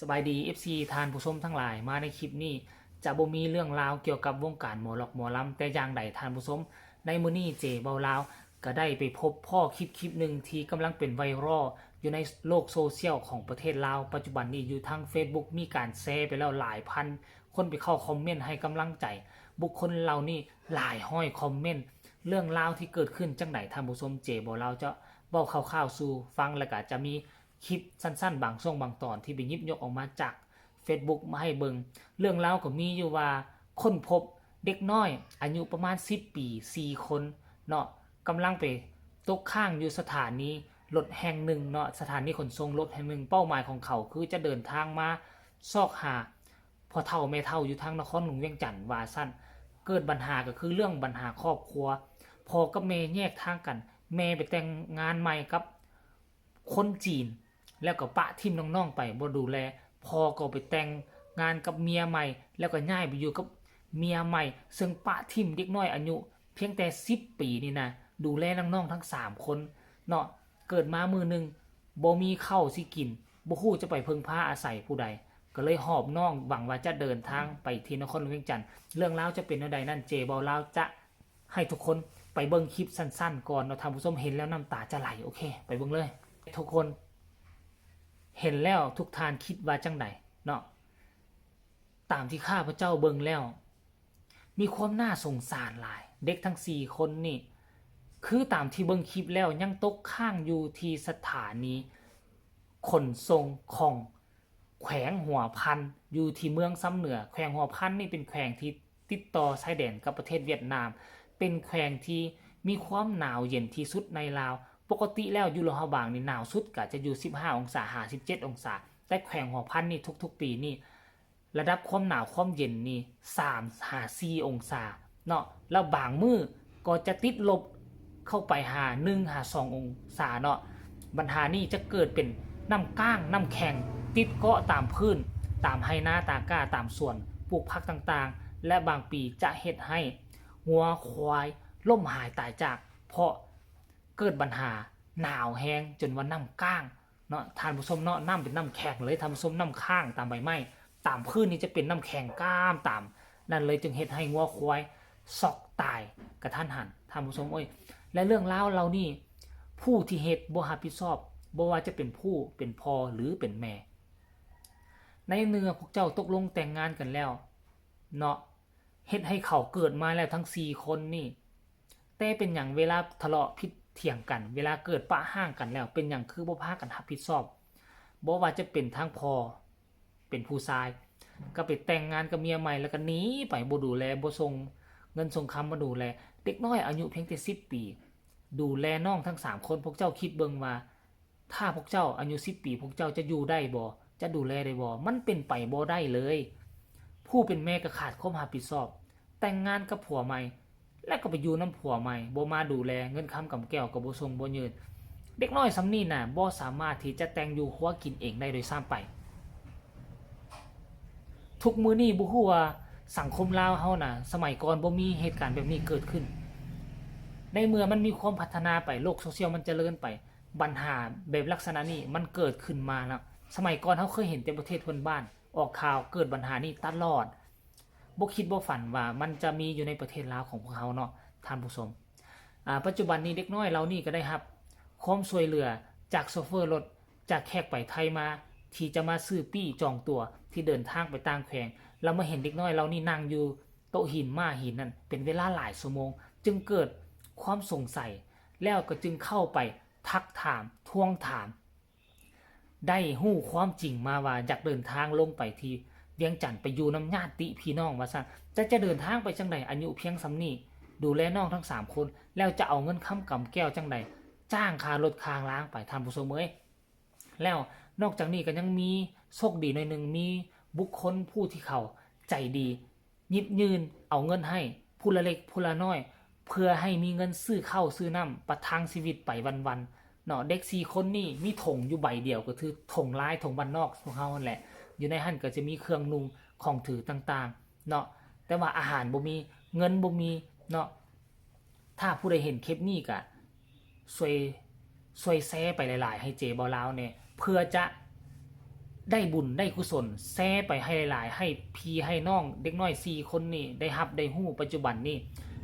ສະບາຍດີ ເອັຟຊີ ທ່ານຜູ້ຊົມທັງຫຼາຍ, ມາໃນຄລິບນີ້ຈະບໍ່ມີເລື່ອງລາວກ່ຽວກັບວົງການໝໍລັອກໝໍລຳແຕ່ຢ່າງໃດທ່ານຜູ້ຊົມ. ໃນມື້ນີ້ເຈເບົາລາວກໍໄດ້ໄປພົບພໍ້ຄລິບຄລິບໜຶ່ງທີ່ກຳລັງເປັນໄວຣັລຢູ່ໃນໂລກໂຊຊຽວຂອງປະເທດລາວ. ປັດຈຸບັນນີ້ຢູ່ທາງເຟສບຸກມີການແຊໄປແລ້ວຫຼາຍພັນຄົນ ໄປເຂົ້າຄອມເມັນໃຫ້ກຳລັງໃຈບຸກຄົນເຫຼົ່ານີ້ຫຼາຍຮ້ອຍຄອມເມັນ. ເລື່ອງລາວທີ່ເກີດຂຶ້ນຈັ່ງໃດທ່ານຜູ້ຊົມ, ເຈເບົາລາວຈະເວົ້າຄ່າວໆສູ່ຟັງ ແລ້ວກໍຈະມີ ຄລິບສັ້ນໆບາງຊ່ວງບາງຕອນທີ່ໄປຫຍິບຍົກອອກມາຈາກເຟສບຸກມາໃຫ້ເບິ່ງ. ເລື່ອງລາວກໍມີຢູ່ວ່າຄົ້ນພົບເດັກນ້ອຍອາຍຸປະມານສິບປີສີ່ຄົນເນາະ, ກຳລັງໄປຕົກຄ້າງຢູ່ສະຖານີລົດແຫ່ງໜຶ່ງເນາະ, ສະຖານີຂົນສົ່ງລົດແຫ່ງໜຶ່ງ. ເປົ້າໝາຍຂອງເຂົາຄືຈະເດີນທາງມາຊອກຫາພໍ່ເຖົ້າແມ່ເຖົ້າຢູ່ທາງນະຄອນຫຼວງວຽງຈັນວ່າຊັ້ນ. ເກີດບັນຫາກໍຄືເລື່ອງບັນຫາຄອບຄົວ, ພໍ່ກັບແມ່ແຍກທາງກັນ, ແມ່ໄປແຕ່ງງານໃໝ່ກັບ ຄົນຈີນ ແລ້ວກໍປະຖິ້ມນ້ອງໆໄປບໍ່ດູແລ, ພໍ່ກໍໄປແຕ່ງງານກັບເມຍໃໝ່ ແລ້ວກໍຍ້າຍໄປຢູ່ກັບເມຍໃໝ່ ເຊິ່ງປະຖິ້ມເດັກນ້ອຍອາຍຸພຽງແຕ່ສິບປີນີ້ນະ ດູແລນ້ອງໆທັງສາມຄົນເນາະ. ເກີດມາມື້ໜຶ່ງບໍ່ມີເຂົ້າຊິກິນ, ບໍ່ຮູ້ຈະໄປເພິ່ງພາອາໄສຜູ້ໃດ, ກໍເລີຍຫອບນ້ອງຫວັງວ່າຈະເດີນທາງໄປທີ່ນະຄອນຫຼວງວຽງຈັນ. ເລື່ອງລາວຈະເປັນແນວໃດນັ້ນ ເຈເບົາລາວຈະ ໃຫ້ທຸກຄົນໄປເບິ່ງຄລິບສັ້ນໆກ່ອນເນາະທ່ານຜູ້ຊົມ, ເຫັນແລ້ວນ້ຳຕາຈະໄຫຼ. ໂອເຄ ໄປເບິ່ງເລີຍ. ທຸກຄົນເຫັນແລ້ວທຸກທ່ານຄິດວ່າຈັ່ງໃດເນາະ? ຕາມທີ່ຂ້າພະເຈົ້າເບິ່ງແລ້ວ ມີຄວາມໜ້າສົງສານຫຼາຍ. ເດັກທັງສີ່ຄົນນີ້ ຄືຕາມທີ່ເບິ່ງຄລິບແລ້ວ ຍັງຕົກຄ້າງຢູ່ທີ່ສະຖານີຂົນສົ່ງຂອງ ແຂວງຫົວພັນ ຢູ່ທີ່ເມືອງຊຳເໜືອ. ແຂວງຫົວພັນນີ້ເປັນແຂວງທີ່ຕິດຕໍ່ຊາຍແດນກັບປະເທດຫວຽດນາມ, ເປັນແຂວງທີ່ມີຄວາມໜາວເຢັນທີ່ສຸດໃນລາວ. ປົກກະຕິແລ້ວຢູ່ຫຼວງພະບາງນີ້ໜາວສຸດກໍຈະຢູ່ສິບຫ້າອົງສາຫາສິບເຈັດອົງສາ, ແຕ່ແຂວງຫົວພັນນີ້ທຸກໆປີນີ້ ລະດັບຄວາມໜາວຄວາມເຢັນນີ້ສາມຫາສີ່ອົງສາເນາະ, ແລ້ວບາງມື້ກໍຈະຕິດລົບເຂົ້າໄປຫາໜຶ່ງຫາສອງອົງສາເນາະ. ບັນຫານີ້ຈະເກີດເປັນນ້ຳກ້າງ, ນ້ຳແຂງ ຕິດເກາະຕາມພື້ນ, ຕາມໄຮ່ນາຕາກ້າ, ຕາມສວນປູກຜັກຕ່າງໆ ແລະ ບາງປີຈະເຮັດໃຫ້ງົວຄວາຍລົ້ມຫາຍຕາຍຈາກ ເພາະເກີດບັນຫາໜາວແຮງຈົນວ່ານ້ຳກ້າງ ເນາະທ່ານຜູ້ຊົມເນາະ, ນ້ຳເປັນນ້ຳແຂງເລີຍທ່ານຜູ້ຊົມ, ນ້ຳຄ້າງຕາມໃບໄມ້ ຕາມພື້ນນີ້ຈະເປັນນ້ຳແຂງກ້າມຕາມນັ້ນເລີຍ, ຈຶ່ງເຮັດໃຫ້ງົວຄວາຍຊັອກຕາຍກະທັນຫັນທ່ານຜູ້ຊົມເອີຍ. ແລະ ເລື່ອງລາວເຫຼົ່ານີ້ ຜູ້ທີ່ເຮັດບໍ່ຮັບຜິດຊອບ, ບໍ່ວ່າຈະເປັນຜູ້ເປັນພໍ່ ຫຼື ເປັນແມ່. ໃນເມື່ອພວກເຈົ້າຕົກລົງແຕ່ງງານກັນແລ້ວເນາະ, ເຮັດໃຫ້ເຂົາເກີດມາແລ້ວທັງສີ່ຄົນນີ້, ແຕ່ເປັນຫຍັງເວລາທະເລາະຜິດຖຽງກັນ, ເວລາເກີດປະຮ້າງກັນແລ້ວ ເປັນຫຍັງຄືບໍ່ພາກັນຮັບຜິດຊອບ? ບໍ່ວ່າຈະເປັນທັງພໍ່ເປັນຜູ້ຊາຍ ກໍໄປແຕ່ງງານກັບເມຍໃໝ່ ແລ້ວກໍໜີໄປ, ບໍ່ດູແລ, ບໍ່ສົ່ງເງິນສົ່ງຄຳມາດູແລເດັກນ້ອຍອາຍຸພຽງແຕ່ສິບປີ, ດູແລນ້ອງທັງສາມຄົນ. ພວກເຈົ້າຄິດເບິ່ງວ່າ ຖ້າພວກເຈົ້າອາຍຸສິບປີ ພວກເຈົ້າຈະຢູ່ໄດ້ບໍ່? ຈະດູແລໄດ້ບໍ່? ມັນເປັນໄປບໍ່ໄດ້ເລີຍ. ຜູ້ເປັນແມ່ກໍຂາດຄວາມຮັບຜິດຊອບ, ແຕ່ງງານກັບຜົວໃໝ່ ແລ້ວກໍໄປຢູ່ນຳຜົວໃໝ່, ບໍ່ມາດູແລ, ເງິນຄຳກຳແກ້ວກໍບໍ່ສົ່ງບໍ່ຍື່ນ. ເດັກນ້ອຍສ່ຳນີ້ນະ ບໍ່ສາມາດທີ່ຈະແຕ່ງຢູ່ຄົວກິນເອງໄດ້ໂດຍຊ້ຳໄປ. ທຸກມື້ນີ້ບໍ່ຮູ້ວ່າສັງຄົມລາວເຮົານະ ສະໄໝກ່ອນບໍ່ມີເຫດການແບບນີ້ເກີດຂຶ້ນ. ໃນເມື່ອມັນມີຄວາມພັດທະນາໄປ, ໂລກໂຊຊຽວມັນຈະເລີນໄປ, ບັນຫາແບບລັກສະນະນີ້ມັນເກີດຂຶ້ນມາແລ້ວ. ສະໄໝກ່ອນເຮົາເຄີຍເຫັນແຕ່ປະເທດເພື່ອນບ້ານອອກຂ່າວເກີດບັນຫານີ້ຕະຫຼອດ, ບໍ່ຄິດບໍ່ຝັນວ່າມັນຈະມີຢູ່ໃນປະເທດລາວຂອງພວກເຮົາເນາະທ່ານຜູ້ຊົມ. ອາ ປັດຈຸບັນນີ້ເດັກນ້ອຍເຫຼົ່ານີ້ກໍໄດ້ຮັບຄວາມຊ່ວຍເຫຼືອຈາກໂຊເຟີລົດ ຈາກແຂກໄປໄທມາ ທີ່ຈະມາຊື້ປີ້ຈອງຕົວ ທີ່ເດີນທາງໄປຕ່າງແຂວງ, ແລ້ວມາເຫັນເດັກນ້ອຍເຫຼົ່ານີ້ນັ່ງຢູ່ໂຕະຫີນມ້າຫີນນັ້ນເປັນເວລາຫຼາຍຊົ່ວໂມງ, ຈຶ່ງເກີດຄວາມສົງໄສ ແລ້ວກໍຈຶ່ງເຂົ້າໄປທັກຖາມ, ທວງຖາມ. ໄດ້ຮູ້ຄວາມຈິງມາວ່າຢາກເດີນທາງລົງໄປທີ່ວຽງຈັນ ໄປຢູ່ນຳຍາດຕິພີ່ນ້ອງວ່າຊັ້ນ, ແຕ່ຈະເດີນທາງໄປຈັ່ງໃດ ອາຍຸພຽງສ່ຳນີ້ ດູແລນ້ອງທັງສາມຄົນ ແລ້ວຈະເອົາເງິນຄຳກຳແກ້ວຈັ່ງໃດ ຈ້າງຄ່າລົດຄ່າລາງໄປ ທ່ານຜູ້ຊົມເອີຍ. ແລ້ວນອກຈາກນີ້ກໍຍັງມີໂຊກດີໜ້ອຍໜຶ່ງ, ມີບຸກຄົນຜູ້ທີ່ເຂົາໃຈດີ ຫຍິບຍື່ນເອົາເງິນໃຫ້ຜູ້ລະເລັກຜູ້ລະນ້ອຍ ເພື່ອໃຫ້ມີເງິນຊື້ເຂົ້າຊື້ນ້ຳປະທັງຊີວິດໄປວັນໆເນາະ. ເດັກສີ່ຄົນນີ້ມີຖົງຢູ່ໃບດຽວ ກໍຄືຖົງລາຍຖົງບ້ານນອກຂອງເຮົາຫັ້ນແຫຼະ, ຢູ່ໃນຫັ້ນກໍຈະມີເຄື່ອງນຸ່ງຂອງຖືຕ່າງໆເນາະ, ແຕ່ວ່າອາຫານບໍ່ມີ, ເງິນບໍ່ມີເນາະ. ຖ້າຜູ້ໃດເຫັນຄລິບນີ້ກະຊ່ວຍ ຊ່ວຍແຊໄປຫຼາຍໆໃຫ້ເຈເບົາລາວແດ່ ເພື່ອຈະ ໄດ້ບຸນໄດ້ກຸສົນ ແຊໄປໃຫ້ຫຼາຍໆ ໃຫ້ພີ່ໃຫ້ນ້ອງເດັກນ້ອຍສີ່ຄົນນີ້ໄດ້ຮັບໄດ້ຮູ້. ປັດຈຸບັນນີ້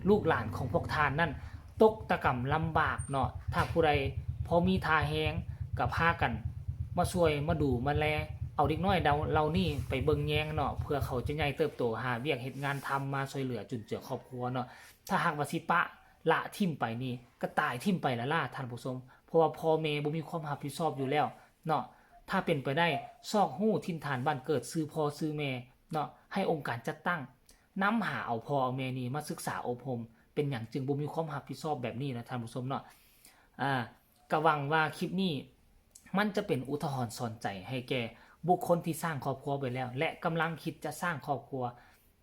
ລູກຫຼານຂອງພວກທ່ານນັ້ນຕົກຕະກຳລຳບາກເນາະ. ຖ້າຜູ້ໃດພໍມີທ່າແຮງ ກໍພາກັນມາຊ່ວຍມາດູມາແລ ເອົາເດັກນ້ອຍເຫຼົ່ານີ້ໄປເບິ່ງແຍງເນາະ ເພື່ອເຂົາຈະໃຫຍ່ເຕີບໂຕ ຫາວຽກເຮັດງານທຳ ມາຊ່ວຍເຫຼືອຈຸນເຈືອຄອບຄົວເນາະ. ຖ້າຫາກວ່າຊິປະລະຖິ້ມໄປນີ້ ກໍຕາຍຖິ້ມໄປລະລະ ທ່ານຜູ້ຊົມ, ເພາະວ່າພໍ່ແມ່ບໍ່ມີຄວາມຮັບຜິດຊອບຢູ່ແລ້ວເນາະ. ຖ້າເປັນໄປໄດ້ ຊອກຮູ້ຖິ່ນຖານບ້ານເກີດ ຊື່ພໍ່ຊື່ແມ່ເນາະ, ໃຫ້ອົງການຈັດຕັ້ງນຳຫາເອົາພໍ່ເອົາແມ່ນີ້ມາສຶກສາອົບຮົມ. ເປັນຫຍັງຈຶ່ງບໍ່ມີຄວາມຮັບຜິດຊອບແບບນີ້ນະ ທ່ານຜູ້ຊົມເນາະ. ອາ ກະຫວັງວ່າຄລິບນີ້ມັນຈະເປັນອຸທາຫອນສອນໃຈໃຫ້ແກ່ບຸກຄົນທີ່ສ້າງຄອບຄົວໄປແລ້ວ ແລະ ກຳລັງຄິດຈະສ້າງຄອບຄົວ.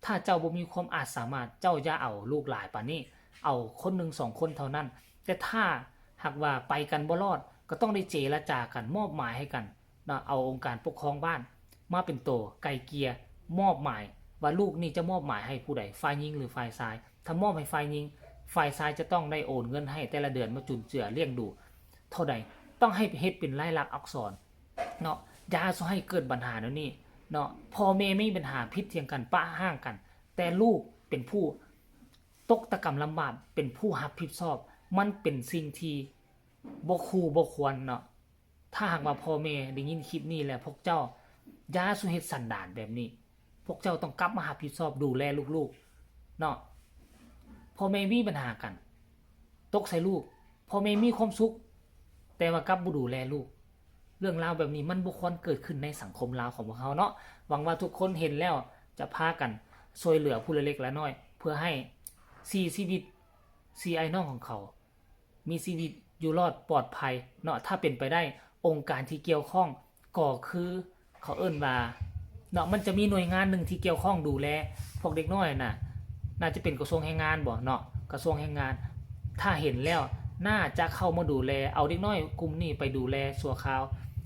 ຖ້າເຈົ້າບໍ່ມີຄວາມອາດສາມາດ ເຈົ້າຢ່າເອົາລູກຫຼາຍປານນີ້, ເອົາຄົນໜຶ່ງສອງຄົນເທົ່ານັ້ນ. ແຕ່ຖ້າຫາກວ່າໄປກັນບໍ່ລອດ ກໍຕ້ອງໄດ້ເຈລະຈາກັນ, ມອບໝາຍໃຫ້ກັນເນາະ, ເອົາອົງການປົກຄອງບ້ານມາເປັນໂຕໄກ່ເກ່ຍ, ມອບໝາຍວ່າລູກນີ້ຈະມອບໝາຍໃຫ້ຜູ້ໃດ, ຝ່າຍຍິງ ຫຼື ຝ່າຍຊາຍ. ຖ້າມອບໃຫ້ຝ່າຍຍິງ, ຝ່າຍຊາຍຈະຕ້ອງໄດ້ໂອນເງິນໃຫ້ແຕ່ລະເດືອນມາຈຸນເຈືອລ້ຽງດູເທົ່າໃດ, ຕ້ອງໃຫ້ເຮັດເປັນລາຍລັກອັກສອນເນາະ. ຢ່າສູ່ໃຫ້ເກີດບັນຫາແນວນີ້ເນາະ. ພໍ່ແມ່ມີບັນຫາຜິດຖຽງກັນ ປະຮ້າງກັນ, ແຕ່ລູກເປັນຜູ້ຕົກຕະກຳລຳບາກ, ເປັນຜູ້ຮັບຜິດຊອບ, ມັນເປັນສິ່ງທີ່ບໍ່ຄູ່ບໍ່ຄວນເນາະ. ຖ້າຫາກວ່າພໍ່ແມ່ໄດ້ຍິນຄລິບນີ້ແລ້ວ, ພວກເຈົ້າຢ່າສູ່ເຮັດສັນດານແບບນີ້. ພວກເຈົ້າຕ້ອງກັບມາຮັບຜິດຊອບດູແລລູກໆເນາະ. ພໍ່ແມ່ມີບັນຫາກັນ ຕົກໃສ່ລູກ, ພໍ່ແມ່ມີຄວາມສຸກ ແຕ່ວ່າກັບບໍ່ດູແລລູກ. ເລື່ອງລາວແບບນີ້ມັນບໍ່ຄວນເກີດຂຶ້ນໃນສັງຄົມລາວຂອງພວກເຮົາເນາະ. ຫວັງວ່າທຸກຄົນເຫັນແລ້ວຈະພາກັນຊ່ວຍເຫຼືອຜູ້ລະເລັກລະນ້ອຍ ເພື່ອໃຫ້ສີ່ຊີວິດ ສີ່ອ້າຍນ້ອງຂອງເຂົາ ມີຊີວິດຢູ່ລອດປອດໄພເນາະ. ຖ້າເປັນໄປໄດ້ ອົງການທີ່ກ່ຽວຂ້ອງ ກໍຄືເຂົາເອີ້ນວ່າເນາະ, ມັນຈະມີໜ່ວຍງານໜຶ່ງທີ່ກ່ຽວຂ້ອງດູແລພວກເດັກນ້ອຍນະ, ໜ້າຈະເປັນກະຊວງແຮງງານບໍເນາະ, ກະຊວງແຮງງານ. ຖ້າເຫັນແລ້ວໜ້າຈະເຂົ້າມາດູແລ ເອົາເດັກນ້ອຍກຸ່ມນີ້ໄປດູແລຊົ່ວຄາວ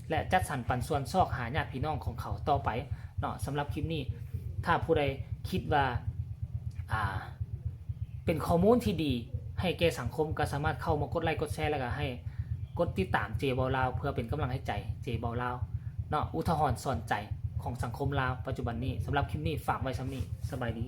ແລະ ຈັດສັນປັນສ່ວນຊອກຫາຍາດພີ່ນ້ອງຂອງເຂົາຕໍ່ໄປເນາະ. ສຳລັບຄລິບນີ້ ຖ້າຜູ້ໃດຄິດວ່າ ອ່າ ເປັນຂໍ້ມູນທີ່ດີໃຫ້ແກ່ສັງຄົມ ກໍສາມາດເຂົ້າມາກົດໄລກົດແຊ ແລ້ວກໍໃຫ້ກົດຕິດຕາມເຈເວົ້າລາວ ເພື່ອເປັນກຳລັງໃຫ້ໃຈເຈເວົ້າລາວເນາະ. ອຸທາຫອນສອນໃຈຂອງສັງຄົມລາວປັດຈຸບັນນີ້. ສຳລັບຄລິບນີ້ຝາກໄວ້ສ່ຳນີ້. ສະບາຍດີ.